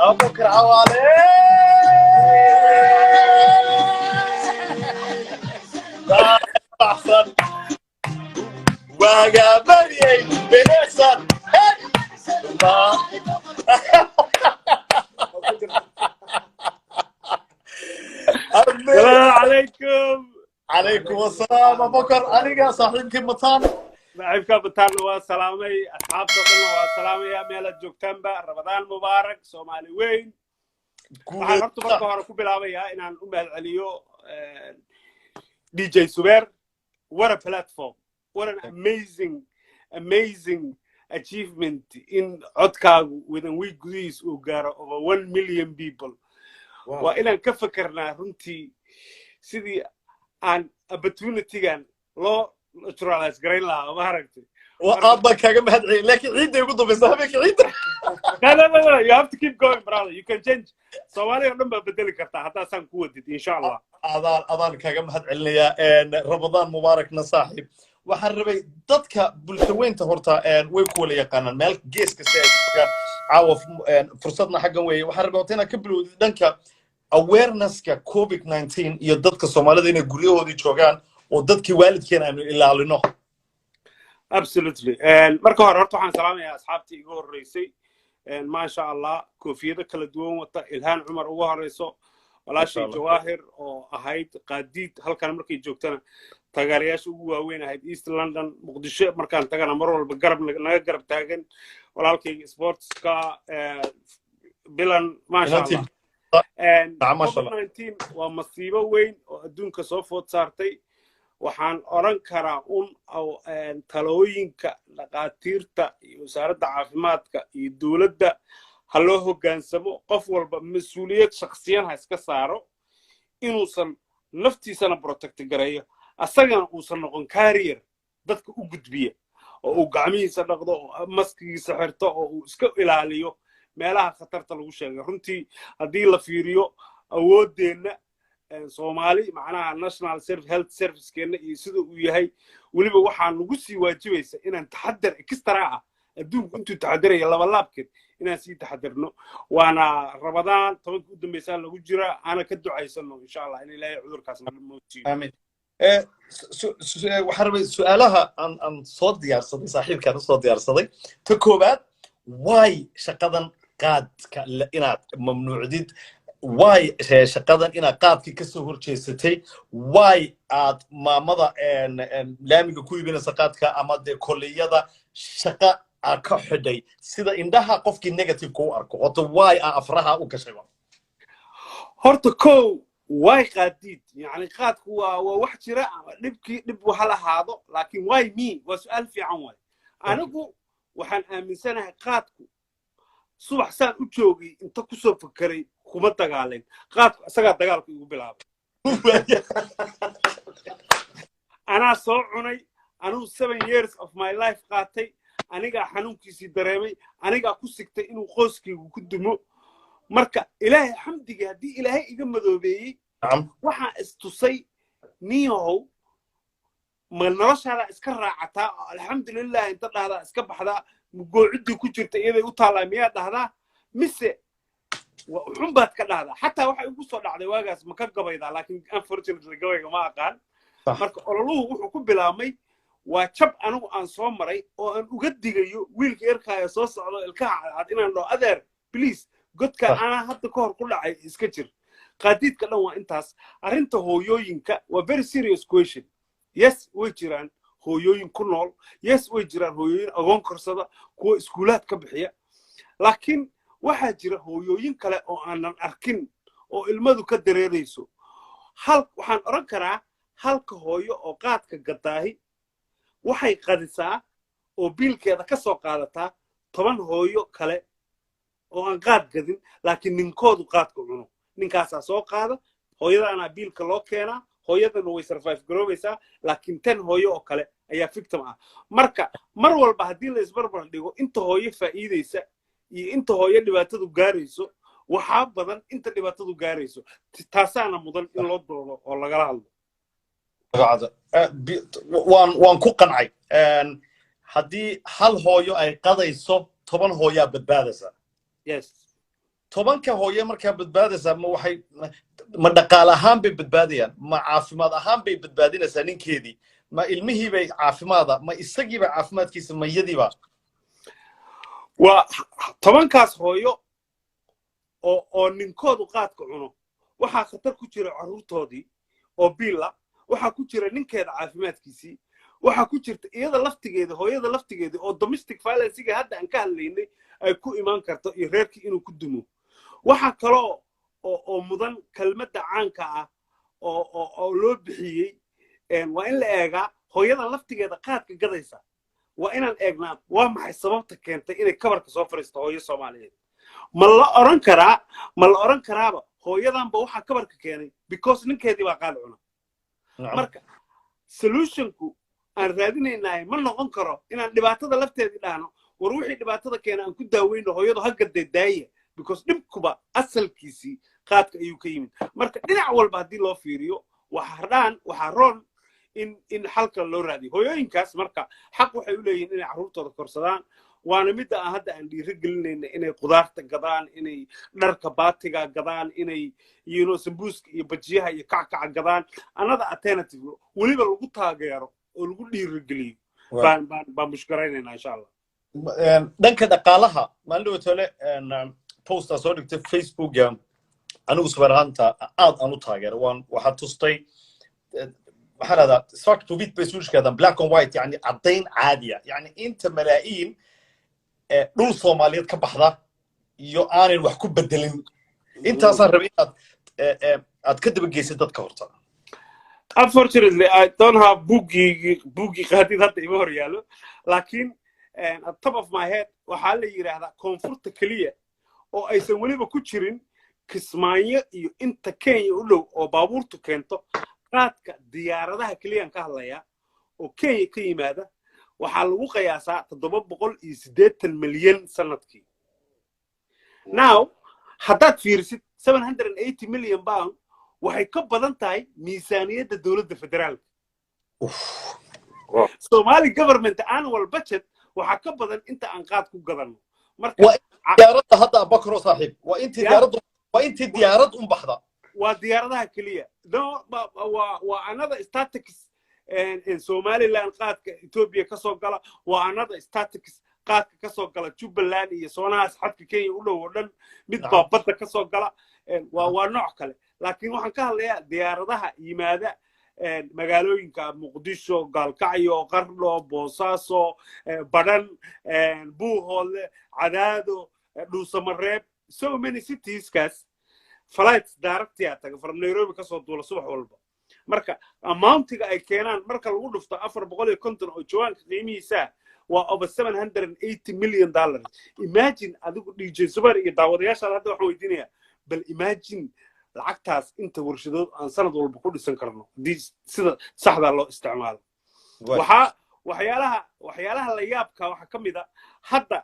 Abubakar Cawaale. Baxsan waagaa baryay bilicsan. السلام عليكم. Calaykum asalaam, Abubakar. Aniga saaxiibkii Mataan. Saaxiibka Bataanna waa salaamay, asxaabta dhanna waa salaamaya meelaad joogtaanba. Ramadaan mubaarak, Soomaali weyn. Waxaan horta marka hore ku bilaabayaa inaan u mahadceliyo DJ Subeer. What a platform, what an amazing, amazing achievement in codkaagu within week gudihiis uu gaaro over 1 million people. Waa inaan ka fekernaa runtii sidii aan opportunitygan loo naturalize garayn lahaa, ma aragtay? Aad baan kaaga mahad celiyay, laakiin ciidday ugu dambaysa, habeenka ciidda. No, no, no, no, you have to keep going, brother. You can change. Soomaaliya oo dhan baa bedeli kartaa haddaa saan ku wadid, insha Allah. Adaan kaaga mahad celinayaa. Ramadaan mubaarakna, saaxiib. Waxaan rabay dadka bulshaweynta horta way ku wala yaqaanaan meel gees kasta ay joogaan. Caawa fursadna xaggan weeye. Waxaan rabay horta inaad ka bilowdid dhanka awarenesska COVID-19 iyo dadka Soomaalida inay guryahoodii joogaan oo dadkii waalidkeena aanu ilaalino. Absolutely. Marka hore horta waxaan salaamayaa asxaabtii iga horreysay, maasha Allah, koofiyado kala duwan wata, Ilhaan Cumar ugu horeyso, walaashay Jawaahir oo ahayd qaadiid halkan markay joogtana taageerayaasha ugu waaweyn ahayd East London, Muqdisho markaan tagana mar walba garab naga garab taagan, walaalkayga sportska Bilan, maasha Allah. COVID-19 waa masiibo weyn oo adduunka soo food saartay. Waxaan odhan karaa un talooyinka dhakhaatiirta iyo wasaaradda caafimaadka iyo dowladda ha loo hoggaansamo. Qof walba mas-uuliyad shakhsiyan ha iska saaro inuusan naftiisana protect gareeyo, asagana uusan noqon carrier dadka u gudbiya, oo uu gacmihiisa dhaqdo oo maskigiisa xirto oo uu iska ilaaliyo meelaha khatarta lagu sheegay. Runtii haddii la fiiriyo awooddeenna Soomaali, macnaha national health servicekeenna iyo sida uu yahay, weliba waxaa nagu sii waajibaysa inaan taxadar extra ah, adduunku intuu taxadaraya labalaabkeed inaan sii taxadarno. Waana Ramadaan, 10-ka u dambaysaa lagu jira, aana ka ducaysano, insha Allah, in Ilaahay cudurkaas naga moojiyo. Aamin. Waxaan rabay su-aalaha aan soo diyaarsaday, saaxiibkaan usoo diyaarsaday. Ta koowaad, why shaqadan qaadka inaad mamnuucdid? Why shaqadan inaad qaadkii kasoo horjeesatay? Why aad maamada laamiga ku iibinaysa qaadka ama dee kolliyada shaqa aa ka xidhay, sida indhaha qofkii negativeka u arko? Horta why aa afraha u gashay? Horta kow, way qaadiid, yani qaadku waa wax jira ama dhibkii dhib ha lahaado, laakiin why me waa su-aal fiican. Waay anigu waxaan aaminsanahay qaadku subax saan u joogay inta kusoo fakeray kuma dagaalayn qaadku, isagaa dagaalku igu bilaabay. Anaa soo cunay, anuu 7 years of my life qaatay, anigaa xanuunkiisii dareemay, anigaa ku sigtay inuu qoyskaygu ku dumo. Marka Ilaahay xamdigii haddii Ilaahay iga madoobeeyey, waxaan istusay, niyahow, ma noloshaada iska raacataa oo alxamdulilah inta dhahdaa iska baxdaa, mugoociddii ku jirta iyaday u taallaa miyaa dhahdaa, mise xun baad ka dhahdaa? Xataa waxay igu soo dhacday waagaas, ma ka gabaydaa? Laakiin unfortunately gabayga ma aqaan. Marka ololuhu wuxuu ku bilaabmay waa jab anigu aan soo maray oo aan uga digayo wiilka yarkaaya soo socdo ilkaha cadcad inaan dhaho, "Adeer, please, godka anaa hadda ka hor ku dhacay, iska jir." Qaadiidka dhan waa intaas. Arrinta hooyooyinka waa very serious question. Yes, way jiraan hooyooyin ku nool. Yes, way jiraan hooyooyin agoon korsada, kuwa iskuulaad ka bixiya, laakiin waxaa jira hooyooyin kale oo aanan arkin oo ilmadu ka dareerayso. Hal waxaan odhan karaa, halka hooyo oo qaadka gadaahi waxay qadisaa oo biilkeeda ka soo qaadataa 10 hooyo kale oo aan qaad gadin, laakiin ninkoodu qaadka cuno. Ninkaasaa soo qaada, hooyadaanaa biilka loo keenaa, hooyadana way survive garoobaysaa, laakiin 10 hooyo oo kale ayaa victim ah. Marka mar walba haddii la isbarbar dhigo inta hooyo faa'iidaysa iyo inta hooyo dhibaatadu gaarayso, waxaa badan inta dhibaatadu gaarayso. Taasaana mudan in loo doodo oo lagala hadlo. Waan ku qancay. Haddii hal hooyo ay qadayso, 10 hooyaa badbaadaysa. Yes. 10-ka hooye markaa badbaadaysaa, ma waxay ma dhaqaale ahaan bay badbaadayaan, ma caafimaad ahaan bay badbaadinaysaa ninkeedii, ma ilmihii bay caafimaada, ma isagiiba caafimaadkiisa, ma iyadiiba? Waa 10-kaas hooyo oo ninkoodu qaadka cuno, waxaa khatar ku jira carruurtoodii oo biila, waxaa ku jira ninkeeda caafimaadkiisii, waxaa ku jirta iyada laftigeeda, hooyada laftigeeda oo domestic violencega hadda aan ka hadlaynay ay ku imaan karto iyo reerkii inuu ku dumo. Waxaa kaloo oo mudan kelmadda caanka ah oo loo bixiyey, waa in la eegaa hooyadan laftigeeda qaadka gadaysa. Waa inaan eegnaa waa maxay sababta keentay inay kabarka soo fadhiisto hooyo Soomaaliyeed. Ma la oran karaaba hooyadanba waxaa kabarka keenay because ninkeedii baa qaad cuna? Marka solutionku aan raadinaynahay ma noqon karo inaan dhibaatada lafteedii dhahno, war wixii dhibaatada keena aan ku daaweyno, hooyadu ha gadee daaya, because dhibkuba asalkiisii qaadka ayuu ka yimid. Marka dhinac walba haddii loo fiiriyo, waxaa dhaan waxaa roon in xalka loo raadiyo hooyooyinkaas. Marka xaq waxay u leeyihiin inay carruurtooda korsadaan, waana midda aan hadda aan dhiiro gelinayna inay qudaarta gadaan, inay dharka baatiga gadaan, inay sambuuska iyo bajiyaha iyo kackaca gadaan. Another alternative weliba lagu taageero oo lagu dhiirigeliyo baan mushkaraynayna, insha Allah. Dhanka dhaqaalaha, maalin dhawatole postaa soo dhigtay Facebooka, anigu subar ahaanta aad aan u taageero, waan waxaa tustay, maxaa rahdaa, svart på vitt bay Swedishkaadaan, black on white, yani caddayn caadiya, yani inta malaa'iin dhul Soomaaliyeed ka baxda iyo aanan wax ku bedelin. Intaasaan rabay inaad aad ka daba geysid dadka horta. Unfortunately, I don't have buuggii qaadid hadda ima hor yaallo, laakiin at top of my head waxaa la yidhaahdaa koonfurta keliya oo aysan weliba ku jirin Kismaayo iyo inta Kenya u dhow oo baabuurtu keento qaadka, diyaaradaha keliyaan ka hadlayaa oo Kenya ka yimaada, waxaa lagu qiyaasaa 780 milyan sanadkii. Now haddaad fiirisid, £780 million waxay ka badan tahay miisaaniyadda dowladda federaalka. Somali government annual budget waxaa ka badan inta aan qaad ku gadanno. Marka waa diyaaradda hadda, Abakaro saaxiib, waa intii diyaaraddu, waa intii diyaarad un baxda. Waa diyaaradaha keliya. No, waa another statistics. Somaliland qaadka Ethiopia ka soo gala waa another statistics. Qaadka ka soo gala Jubbaland iyo soonahaas xadka Kenya u dhow oo dhan, mid baa badda ka soo gala, waa nooc kale. Laakiin waxaan ka hadlayaa diyaaradaha yimaada magaalooyinka Muqdisho, Gaalkacyo, Qardho, Boosaaso, Badhan, Buuhoodle, Cadaado, Dhuusamareeb, so many citieskaas flights directia taga from Nairobi kasoo duula subax walba. Marka amountiga ay keenaan marka lagu dhufto 450 oo jawaanka qiimihiisa, waa over $780 million. Imagine adigu, DJ Zubair, iyo daawadayaashaada hadda waxaan weydiinayaa, bal imagine lacagtaas inta warshadood aan sanad walba ku dhisan karno haddii sida saxdaa loo isticmaalo. Waxaa waxyaalaha la yaabka waxaa ka mid a hadda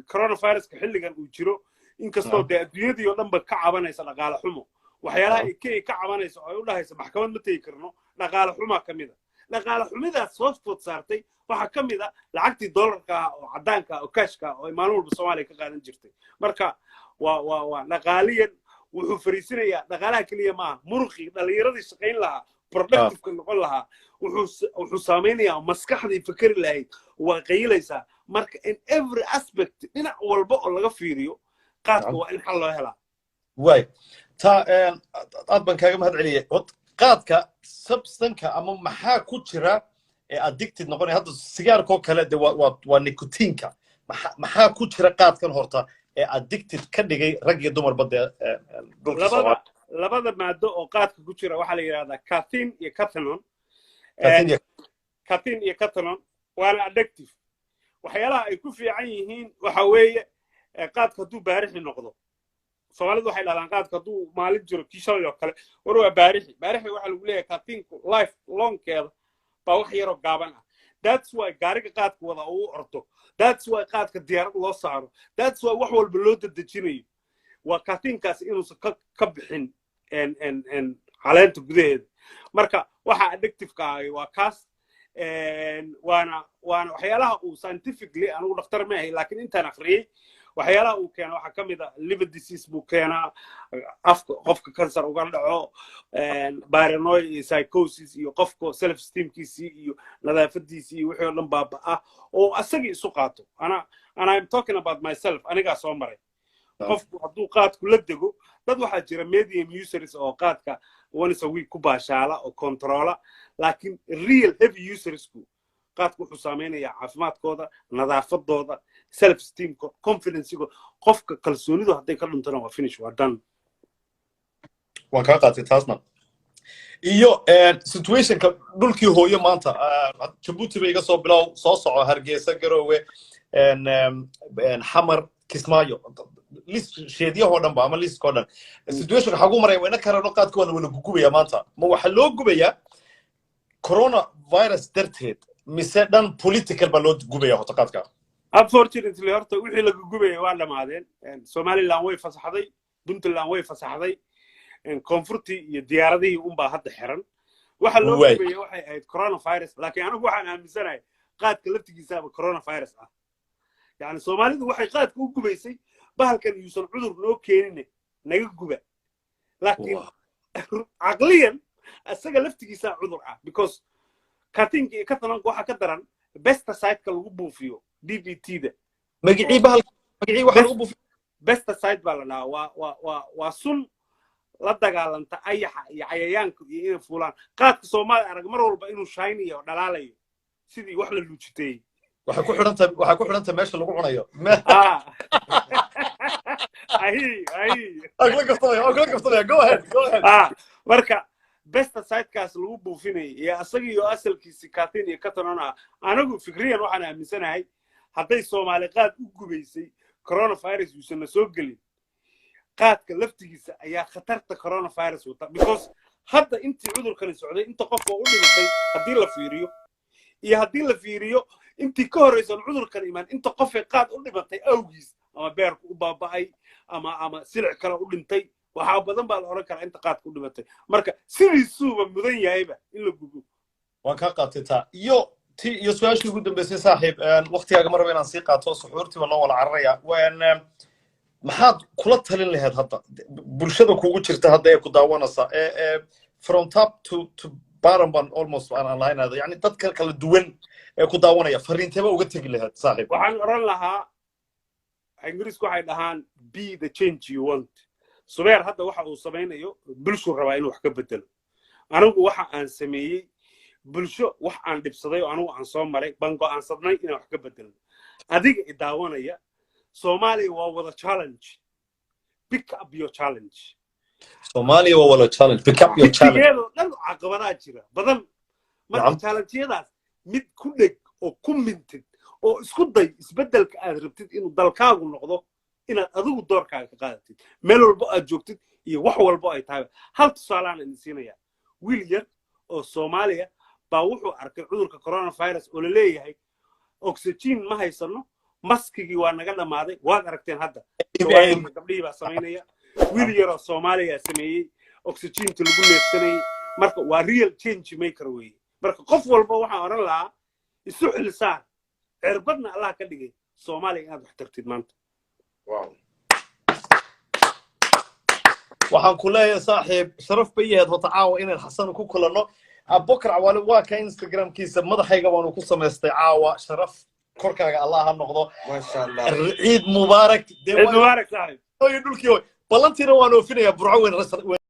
coronaviruska xilligan uu jiro, inkastoo dee adduunyadii oo dhan ba ka cabanaysa dhaqaale xumo, waxyaalaha ay Kenya ka cabanaysa oo ay u dhahaysa maxkamad ma tegi karno, dhaqaale xumaa ka mid a. Dhaqaale xumidaas soo food saartay waxaa ka mid a lacagtii dollarka ah oo caddaanka ah oo cashka ah oo ay maalin walba Soomaaliya ka qaadan jirtay. Marka waa dhaqaaliyan wuxuu fariisinayaa. Dhaqaalaha keliya maaha, muruqii dhallinyaradii shaqayn lahaa, productiveka noqon lahaa, wuxuu saamaynayaa maskaxdii fikeri lahayd, waa qayilaysaa. Marka in every aspect, dhinac walba oo laga fiiriyo, qaadka waa in xal loo helaa. Waay ta, aad baan kaaga mahad celiyay. Qaadka substanceka ama maxaa ku jira ee addicted noqonaya? Hadda sigaarkoo kale de waa nicotineka. Maxaa ku jira qaadkan horta ee addicted ka dhigay rag iyo dumarba dee dhulka? Labada maado oo qaadka ku jira waxaa la yidhahdaa cathine iyo cathinone. Cathine iyo cathinone waana addictive. Waxyaalaha ay ku fiican yihiin waxa weeye, qaadka hadduu baarixi noqdo, Soomaalidu waxay dhahdaan qaadka hadduu maalin jiro, kii shalay oo kale, war waa baarixi. Baarixi waxaa lagu leeyahay cathineku life longkeeda baa wax yaroo gaaban ah. That's why gaariga qaadka wada uu ordo, that's why qaadka diyaarad loo saaro, that's why wax walba loo dedejinayo, waa cathinekaasi inuusan ka bixin caleenta gudaheeda. Marka waxa addictiveka ahi waa kaas. Waana waxyaalaha uu scientifically, anigu dhakhtar ma ahay, laakiin intaan akhriyey Waxyaalaha uu keena waxaa ka mid a liver disease buu keenaa, afka qofka kansar uga dhaco, paranoia iyo psychosis, iyo qofka self esteemkiisii iyo nadaafadiisii iyo wixii oo dhan baaba'a oo asagii isu qaato. Ana and I'm talking about myself, anigaa soo maray. Qofku hadduu qaadku la dego, dad waxaa jira medium users oo qaadka once a week ku baashaala oo controla, laakiin real heavy usersku qaadku wuxuu saameynayaa caafimaadkooda, nadaafadooda, self esteemka, confidencegooda. Qofka kalsoonidu hadday ka dhuntana, waa finish, waa done. Waan kaa qaatay taasna. Iyo situationka dhulkii hooyo maanta, Jabuuti ba iga soo bilow, soo soco Hargeysa, Garoowe, Xamar, Kismaayo, list sheedyahoo dhan ba ama listkoo dhan, situationka xaguu maraya? Wayna karano qaadka waa la wala gugubaya maanta. Ma waxaa loo gubayaa coronavirus darteed mise dhan political baa loo gubaya horta qaadka? Unfortunately, horta wixii laga gubaya waa dhammaadeen. Somaliland way fasaxday, Puntland way fasaxday, koonfurtii iyo diyaaradihii unbaa hadda xiran. Waxa loo gubaya waxay ahayd coronavirus, laakiin anigu waxaan aaminsanahay qaadka laftigiisaaba coronavirus ah. Yani Soomaalidu waxay qaadka u gubaysay bahalkan yuusan cudur noo keenine naga guba, laakiin caqliyan isaga laftigiisaa cudur ah, because cathineka iyo cathinoneka waxaa ka daran pesticide-ka lagu buufiyo DDT-da. Magicii bahal, magicii waxa lagu buufiyo? Pesticide baa la dhahaa. Waa sun la dagaalanta ayaxa iyo cayayaanka iyo inay fuulaan. Qaadka Soomaaliya arag mar walba inuu shiniyo oo dhalaalayo sidii wax la luujiteeyey. Waxay ku xidhan tahay meesha lagu cunayo. Ahi ahi. Waan kula kaftamaya, go ahead, go ahead. Marka pesticide-kaas lagu buufinayay iyo asaga iyo asalkiisi cathine iyo cathinone ah, anigu fikriyan waxaan aaminsanahay hadday Soomaali qaad u gubaysay coronavirus yuusan na soo gelin, qaadka laftigiisa ayaa khatarta coronavirus wata, because hadda intii cudurkani socday inta qof oo u dhimatay haddii la fiiriyo, iyo haddii la fiiriyo intii ka horraysan cudurkan imaan inta qofay qaad u dhimatay awgiis, ama beerku u baaba'ay ama silic kale u dhintay, waxaa badan baa la odhan karaa inta qaadka u dhimatay. Marka sidiisuuba mudan yahayba in la gubo. Waan kaa qaatay taa iyo ti iyo su-aashii ugu dambeysay. Saaxiib, waktigaaga ma raba inaan sii qaato, suxuurtii baa loo wala cararaya. Maxaad kula talin lahayd hadda bulshada kugu jirta hadda ee ku daawanaysa ee from top to bottom baan almost aan lahaynada, yani dadka kala duwan ee ku daawanaya, fariinteeba uga tegi lahayd, saaxiib? Waxaan odhan lahaa, Ingiriisku waxay dhahaan "Be the change you want". Subeer hadda waxa uu samaynayo bulshuu rabaa inuu wax ka bedelo. Anigu waxa aan sameeyey bulsho wax aan dhibsaday oo anigu aan soo maray baan go'aansadnay inaan wax ka bedelno. Adiga i daawanaya, Soomaaliya waa wada challenge, pick up your challenge. Soomaaliya waa wada challenge, pick up your challenge. Geedoo dhan caqabadaa jira badan. Marka challengeyadaas mid ku dheg oo ku mintid oo isku day isbeddelka aad rabtid inuu dalkaagu noqdo inaad adigu doorkaaga ka qaadatid meel walbo aad joogtid iyo wax walbo ay tahay. Hal tusaalaan idin siinaya: wiil yar oo Soomaaliya baa wuxuu arkay cudurka coronavirus oo la leeyahay oxygen ma haysano, maskigii waa naga dhammaaday. Waad aragteen hadda gabdhihii baa samaynaya. Wiil yaroo Soomaaliya sameeyey oxygenta lagu neefsanayay. Marka waa real change maker weeye. Marka qof walba waxaan odhan lahaa, isu xilsaar, cirbadna Allah ka dhigay Soomaaliya inaad wax tartid maanta. Waxaan ku leeyahay, saaxiib, sharaf bay yahayd horta caawa inaan Xasan ku kulanno. Abubakar Cawaale waa ka Instagramkiisa madaxayga waanu ku samaystay caawa. Sharaf korkaaga Allah ha noqdo. Maasha Allah. Ciid mubaarak. Ciid mubaarak, saaxiib. Dhulkii ballantiina waan oofinayaa. Burco weyn.